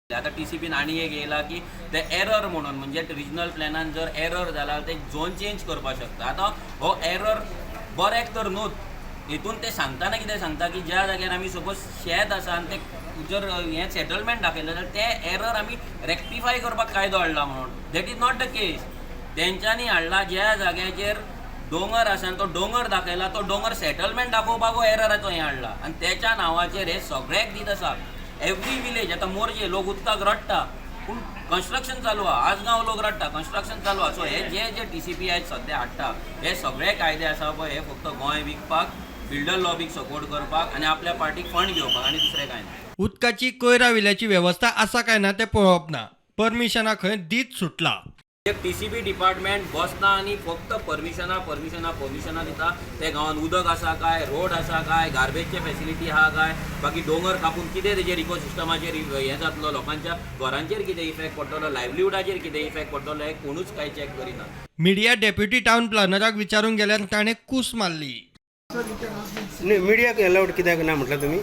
आतां टीसीपीन आनी एक येयला की ते एरर म्हणून, म्हणजे रिजनल प्लॅनान जर एरर जाला ते झोन चेंज करपाक शकता. आतां हो एरर बऱ्याक तर न्हूच. हितून ते सांगतना कितें सांगता की ज्या जाग्यार आमी सपोज शेत आसा आनी ते जर हें सेटलमेंट दाखयलें जाल्यार ते एरर आमी रेक्टिफाय करपाक कायदो हाडला म्हणून. That is not the case. तेंच्यांनी हाडला ज्या जाग्याचेर दोंगर आसा आनी तो दोंगर दाखयला, तो दोंगर सेटलमेंट दाखोवपाक हो एरराचो हें हाडला आनी तेच्या नांवाचेर हे सगळ्याक दीत आसा एवरी विलेज. आतां मोरजे लोक उदकाक रडटा पूण कन्स्ट्रक्शन चालू आहा, आजगांव लोक रडटा, कन्स्ट्रक्शन चालू आहा. सो हे जे जे टीसीपी आयज सद्या हाडटा हे सगळे कायदे आसा पळय, हे फक्त गोंय विकपाक, बिल्डर लॉबीक सपोर्ट करपाक आनी आपल्या पार्टीक फंड घेवपाक आनी दुसरें कांय ना. उदकाची कोयरा विल्याची वेवस्था आसा काय ना तें पळोवप ना, परमिशना खंय दीत सुटला. टीसीपी डिपार्टमेंट बसना आनी फक्त परमिशनां परमिशनां परमिशनां दिता. ते गांवांत उदक आसा काय, रोड आसा काय, गार्बेजचे फेसिलिटी आहा काय, बाकी दोंगर कापून कितें तेजेर इकोसिस्टमाचेर हें जातलो, लोकांच्या घरांचेर कितें इफेक्ट पडटलो, लायवलीहुडाचेर कितें इफेक्ट पडटलो, हें कोणूच कांय चॅक करिना. मिडिया डेप्युटी टावन प्लॅनराक विचारूंक गेल्यार ताणें कूस मारली. न्ही, मिडियाक अलावड कित्याक ना म्हटलं तुमी?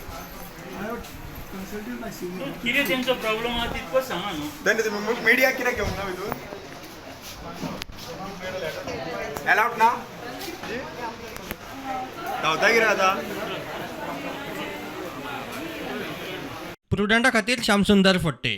कितें तेंचो प्रॉब्लम आहा तितकोच सांगा न्हू. Then तुम्ही मीडिया कित्याक घेवंक ना भितून? अलाउड ना? धांवता कितें आतां? प्रुडंटा खातीर श्यामसुंदर फडते.